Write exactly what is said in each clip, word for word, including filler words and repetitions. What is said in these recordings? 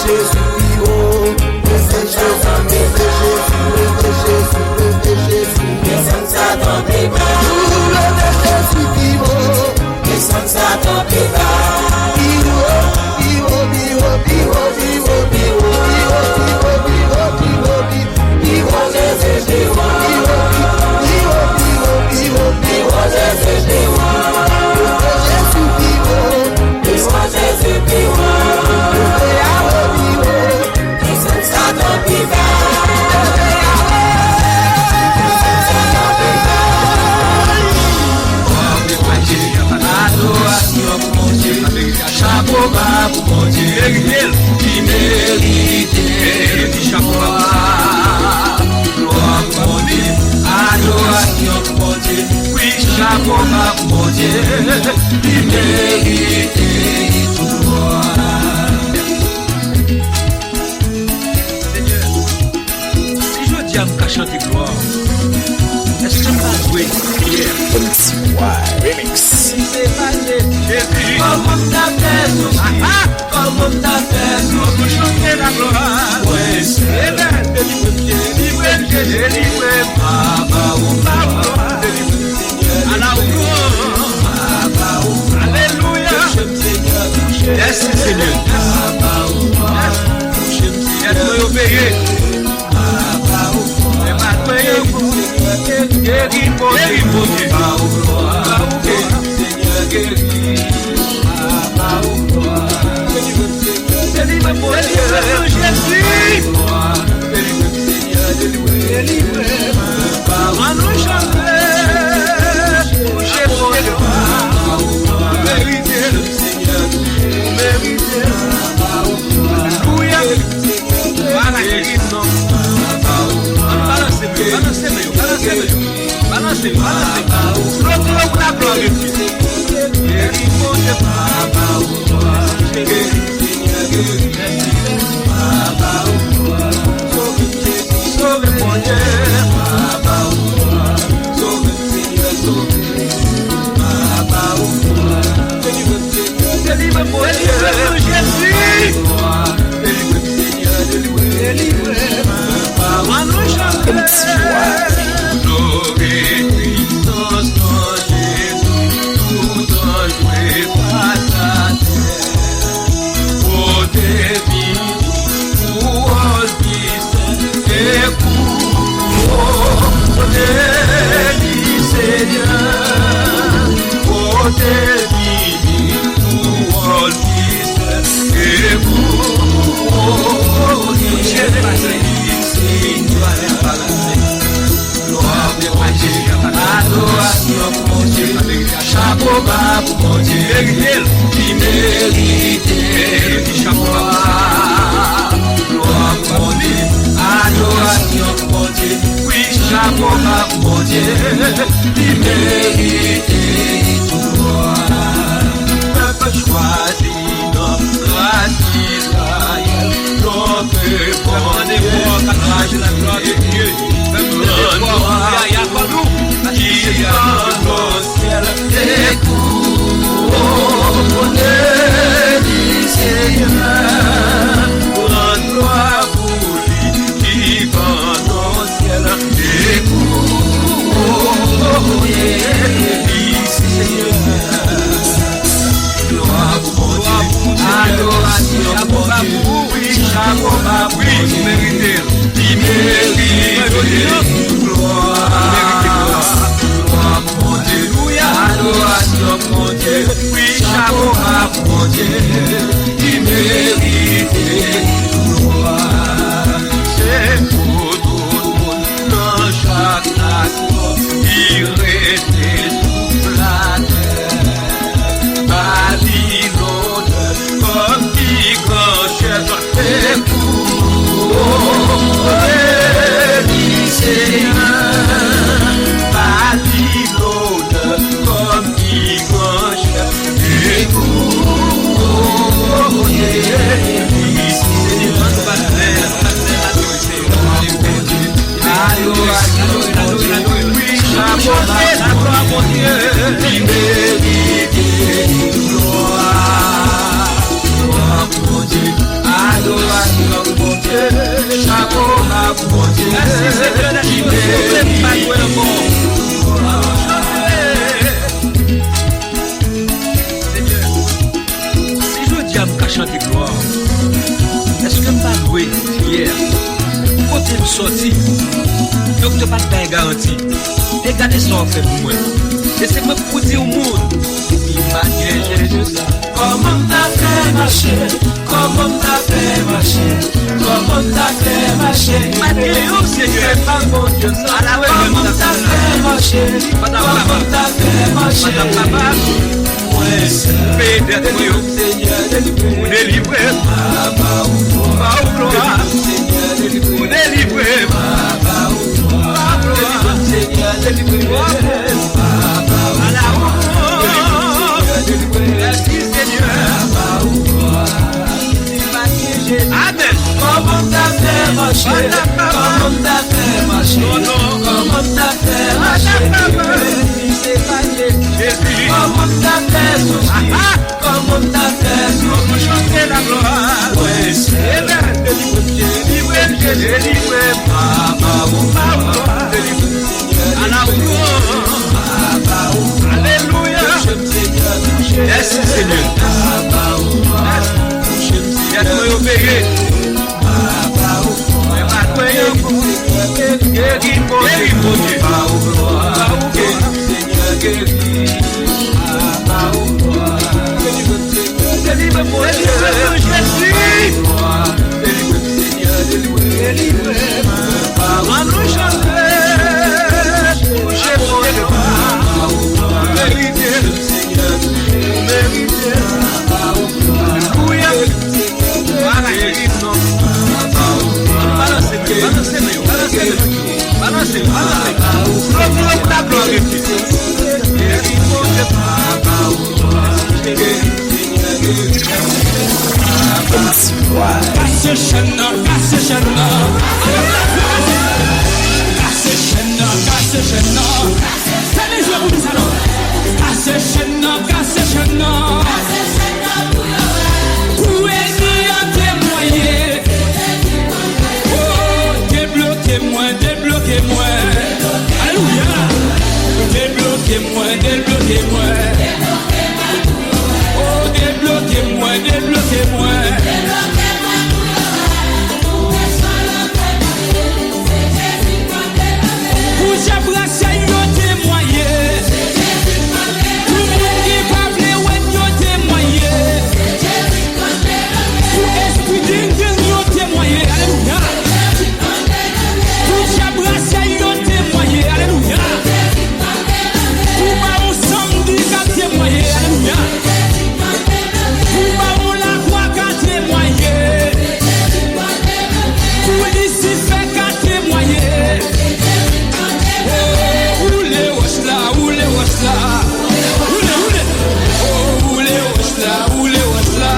Jezi pi wo, leve Jezi, leve Jezi, leve Jezi, leve Jezi. Desann Satan pi ba. Leve Jezi pi wo, desann Satan pi ba. Pi wo, pi wo, pi wo, pi wo, pi wo, pi wo, pi wo, pi wo, pi wo, pi wo. Pi wo Jezi, pi wo, pi wo, pi wo, pi wo Jezi, pi wo. Leve Jezi, pi wo. Pi wo Jezi, pi wo. Leve Yawe, pi wo. Desann Satan pi ba. Leve Yawe. Desann Satan pi ba. Adorasyon pou Bondye. Chapo ba pou Bondye, merite l, li merite glwa. Glwa pou Bondye, adorasyon pou Bondye, wi, chapo ba pou Bondye, li merite glwa. Senyè, si jodi a m ka chante glwa, èske m ka jwe priyè? M T Y Remix. Si se pa Jezi, kòman m ta fè soufri? Kòman m ta fè soufri? Kòman chante laglwa? Mwen sèl. Delivre m, Jezi, delivre m, Jezi, delivre m. Papa, ou pa glwa, delivre m, Senyè, ala ou glwa. Papa, ou glwa. Alelouya. Touche m, Senyè, touche m. Mèsi, Senyè. Papa, ou glwa. Touche m, Senyè. Tèt mwen yo peye. Geri, Bondye, geri, Bondye. Delivre, Bondye, Jezi. Delivre, ann nou chante. Touche, Bondye, ou merite, ou merite. Alelouya. Bagay ki non. Ann balanse men yo, balanse men yo, balanse men yo. Balanse, balanse. Flote yo pou laglwa de Dye. Geri, Bondye, papa, ou glwa. Geri, Senyè, geri. Papa, ou glwa. Sove, Jezi, sove, Bondye. Papa, ou glwa. Sove, Senyè, sove. Papa, ou glwa. Delivre, Delivre, Bondye. Delivre nou, Jezi. Delivre m, Senyè, delivre m. Delivre m. Ann nou chante. Glori, pwisans nan Jezi, tout anj dwe pase atè. Pote vini pou wòl ki E kouwone li, Senyè, pote vini pou wòl ki sèl. E kouwone li, Senyè. Glwa pou Bondye, adorasyon pou Bondye. Chapo ba pou Bondye, merite l, li merite glwa. Glwa pou Bondye, adorasyon pou Bondye. Wi, chapo ba pou Bondye, li merite glwa. Pèp chwazi nan ras Izrayèl, donk, bon, Bondye, la glwa de Dye. Ki anonse syèl e kouwone li, Senyè. Rann glwa pou li ki anonse syèl e kouwone li, Senyè. Glwa pou Bondye, adorasyon pou Bondye, wi, chapo ba pou Bondye, merite l, li merite glwa. Glwa pou Bondye, adorasyon pou Bondye, wi, chapo ba Chante glwa. Èske m pa dwe fyè? Kote m sòti? Doktè pa t bay garanti. E gade sa w fè pou mwen. E se mwen k pou di w moun. Si m pa t gen Jezi. Kòman m ta fè mache? Kòman m ta fè mache? Kòman m ta fè mache? Pa t gen yon Senyè. Kòman m ta fè mache? Kòman m ta fè mache? Mwen, peye dèt mwen yo. Ou delivre m. Ba ou glwa. Ou delivre m. Ba ou glwa. Ala ou. Mèsi, Senyè. Amèn. Kòman m ta fè mache? Kòman m ta fè mache? Kòman m ta fè mache? Jezi. Kòman m ta fè soufri? Kòman m ta fè soufri? Mwen, Senyè, delivre m, Jezi, delivre m, delivre m. Papa, ou pa ou, delivre m. Ala ou. Alelouya. Mèsi, Senyè. Mèsi. Dèt mwen yo peye. Mwen pa kwè ankò. Geri, Bondye. Geri, Bondye. Delivre m, Jezi. Delivre m, Senyè, delivre m. Delivre m. Ann nou chante pou Jezi. Ou merite. Ou merite. Alelouya. Balanse men yo, balanse men yo, balanse men yo. Balanse, balanse. Flo, flo, pou la glwa de Dye. Kase chèn nan, kase chèn nan. Kase chèn nan, kase chèn nan. Fè men jwe pou nou sa non. Kase chèn nan, kase chèn nan. Pou ènmi an temwaye. Oh, debloke mwen, debloke mwen. Alelouya. Debloke mwen, debloke mwen. Oh, debloke mwen, debloke mwen. Pou Jab Rasyèl yo temwaye. Pou moun ki pa vle wè n yo temwaye. Pou espri dengdeng yo temwaye. Alelouya. Pou Jab Rasyèl yo temwaye. Alelouya. Pou Bawon Sandy ka temwaye. Alelouya. Pou Bawon Lakwa ka temwaye. Pou Lisifè ka temwaye. Oh, woule wòch la, woule wòch la. Woule, woule. Oh, woule wòch la, woule wòch la.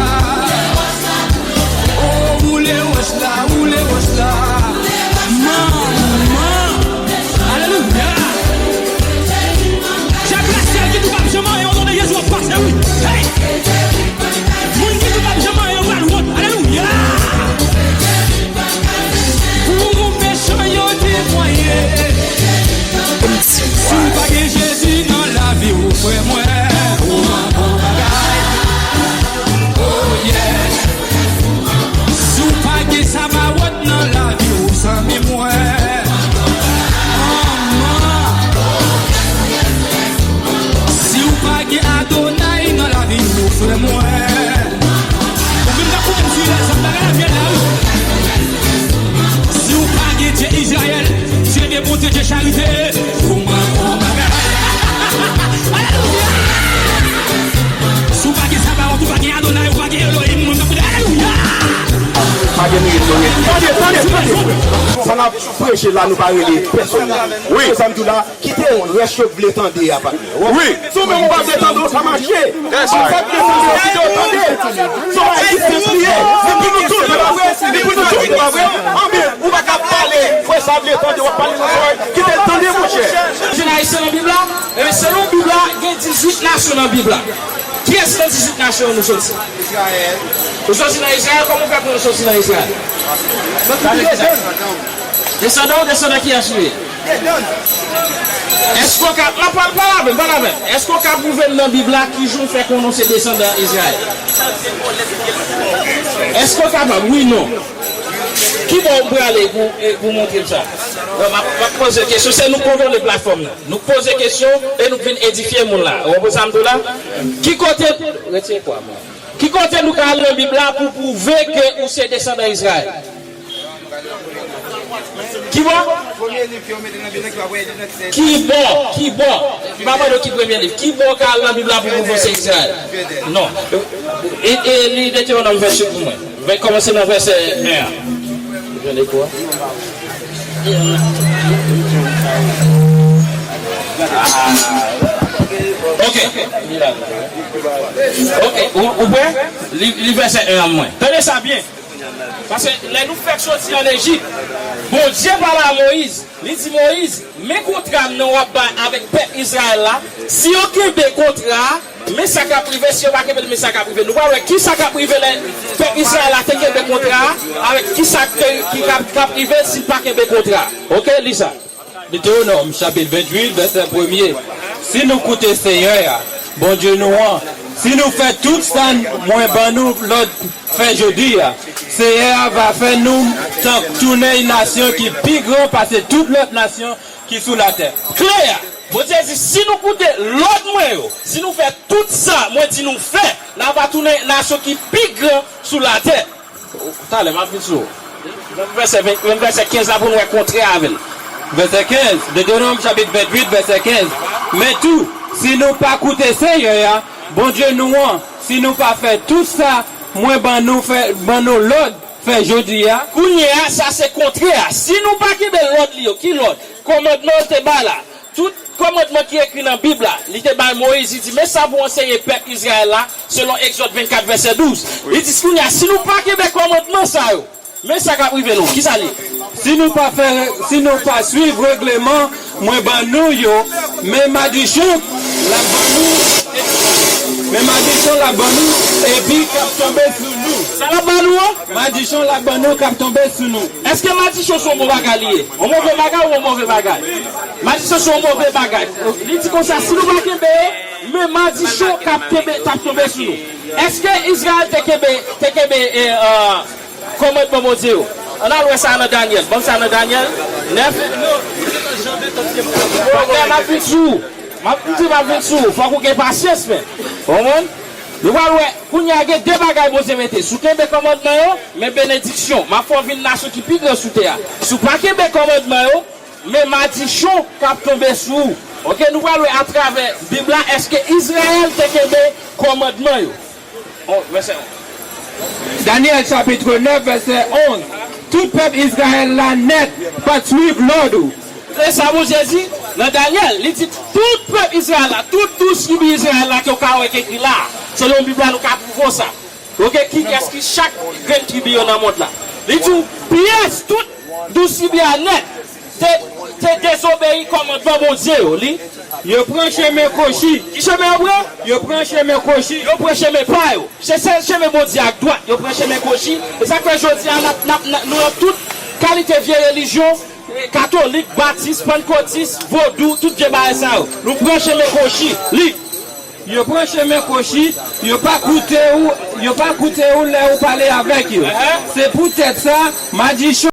Oh, woule wòch la, woule wòch la. Manman. Alelouya. Jab Rasyèl ki tou p ap janm anyen, o non de Jezi w ap pase, wi. Hey! Moun ki tou p ap janm anyen, yo pral wont. Alelouya. Pou mechan yo temwaye. Si w pa gen Jezi nan lavi w, frè mwen, ou manke yon bagay. Oh, yes. Si w pa gen Sabawòt nan lavi w, zanmi mwen. Manman. Si w pa gen Adonay nan lavi w, frè mwen. Ou vin ka koute m sou lè, sa bagay la vyen la, wi. Si w pa gen Dye Izrayèl, Dye de bonte, Dye charite, ou manke yon bagay. Alelouya! Si w pa gen Sabawòt, ou pa gen Adonay, ou pa gen Elohim, mwen ka koute, alelouya! Pa gen mirit, non, mirit. Tande, tande, tande, frè. Sa n ap preche la, nou pa rele pèsonn la. Wi. Se sa m di w la, kite rès yo k vle tande a, patnè. Wi. Si w menm ou pa vle tande, ou ka mache. Yes, sir. Ou pa vle tande, ou kite yo tande. Si w pa egziste, priye. Se pou nou tout, se pa vre? Se pou nou tout, se pa vre? Anben, ou pa ka pale. Frè sa vle tande, w ap pale nan zòrèy. Kite l tande, monchè. Sòsi nan Ayisyen nan Bib la? Ebyen, selon Bib la, gen dizuit nasyon nan Bib la. Kiyès nan dizuit nasyon yo nou sòti? Izrayèl. Ou sòti nan Izrayèl, kòman w fè konnen w sòti nan Izrayèl? Desandan w, desandan kiyès ou ye? Èske w ka, non, pale, pale avè m, pale avè m. Èske w ka pwouve m nan Bib la kijan w fè konnen w se desandan Izrayèl? Sa se vòlè ki gen ladan l. Èske w kapab? Wi, non. Ki bò w prale pou, e, pou montre m sa? Non, m ap, m ap poze kesyon. Se nou k kontwole platfòm nan. Nou k poze kesyon e nou k vin edifye moun la. Ou konprann sa m di w la? Ki kote, retire kwa mwen. Ki kote nou ka al nan Bib la pou pwouve ke ou se desandan Izrayèl? Ki bò? Ki bò? Ki bò? M pa mande w ki premye liv. Ki bò w ka al nan Bib la pou pwouve w se Izrayèl? Non. E, e li Detewonòm vèsye pou mwen. Mwen kòmanse nan vèsè en an. Ou jwenn lekò a? Ok. Ok, ou, ou prè? Li, li vèsè en an mwen. Tande sa byen. Paske lè nou fèk soti ann Ejip, Bondye pale a Moyiz, li di Moyiz, men kontra m nan w ap bay avèk pèp Izrayèl la, si yo kenbe kontra a, men sa k ap rive, si yo pa kenbe l, men sa k ap rive. Nou pral wè ki sa k ap rive lè pèp Izrayèl la te kenbe kontra a, avèk ki sa k, ki k ap, k ap rive si l pa kenbe kontra a. Ok, li sa. Detewonòm, chapit venntuit, vèsè premye. Si nou koute Seyè a, Bondye nou an, si nou fè tout sa mwen ban nou lòd fè jodi a, Seyè a va fè nou tan tounen yon nasyon ki pi gran pase tout lòt nasyon ki sou latè. Klè a, Bondye di, si nou koute lòd mwen yo, si nou fè tout sa mwen di nou fè, n a va tounen nasyon ki pi gran sou latè. Talè, m ap vin sou ou. Menm vèsè ven, menm vèsè kenz la pou n wè kontrè avè l. Vèsè kenz, Detewonòm chapit venntuit, vèsè kenz. Men tou, si nou pa koute Seyè a, Bondye nou an, si nou pa fè tout sa mwen ban nou fè, ban nou lòd fè jodi a. Kounye a, sa se kontrè a. Si nou pa kenbe lòd li yo, ki lòd? Kòmandman l te bay la. Tout kòmandman ki ekri nan Bib la, li te bay Moyiz, li di, men sa pou w anseye pèp Izrayèl la, selon Egzòd vennkat, vèsè douz. Li di, kounye a, si nou pa kenbe kòmandman sa yo, men sa k ap rive nou. Ki sa l ye? Si nou pa fè, si nou pa suiv regleman mwen ban nou yo, men madichon l ap ban nou, men madichon l ap ban nou, epi k ap tonbe sou nou. Sa l ap ban nou an? Madichon l ap ban nou k ap tonbe sou nou. Èske madichon se yon bon bagay li ye? Yon move bagay ou yon move bagay? Madichon se yon move bagay. Li di konsa, si nou pa kenbe yo, men madichon k ap kenbe, t ap tonbe sou nou. Èske Izrayèl te kenbe, te kenbe, e, e, kòmandman Bondye yo? Ann al wè sa nan Danyèl. Ban m sa nan Danyèl nèf. Paske m ap vin sou ou. M ap di, m ap vin sou ou. Fòk ou gen pasyans, men. Konprann? Nou pral wè, kounye a gen de bagay Bondye mete. Si w kenbe kòmandman yo, men benediksyon. M ap fè w vin nasyon ki pi gran sou tè a. Si w pa kenbe kòmandman yo, men madichon k ap tonbe sou ou. Ok, nou pral wè atravè Bib la, èske Izrayèl te kenbe kòmandman yo? On, vèsè onz. Danyèl chapit nèf, vèsè onz. Tout pèp Izrayèl la nèt pa t suiv lòd ou. Se sa Bondye di nan Danyèl. Li di tout pèp Izrayèl la, tout douz tribi Izrayèl la ke w ka wè k ekri la a. Selon Bib la, nou ka pwouve w sa. Ok, kiyès ki chak grenn tribi yo nan mond la. Li di w pyès tout douz tribi a nèt te, te dezobeyi kòmandman Bondye yo. Li, yo pran chemen kwochi. Ki chemen yo pran? Yo pran chemen kwochi. Yo pran chemen pa yo. Se sèl chemen Bondye ak dwat. Yo pran chemen kwochi. E sa k fè jodi a n ap, n ap, n ap, nou nan tout kalite vye relijyon, e, katolik, batis, pannkotis, vodou, tout vye bagay sa yo. Nou pran chemen kwochi. Li. Yo pran chemen kwochi, yo pa koute ou, yo pa koute ou lè ou pale avèk yo. Ehè. Se poutèt sa, madichon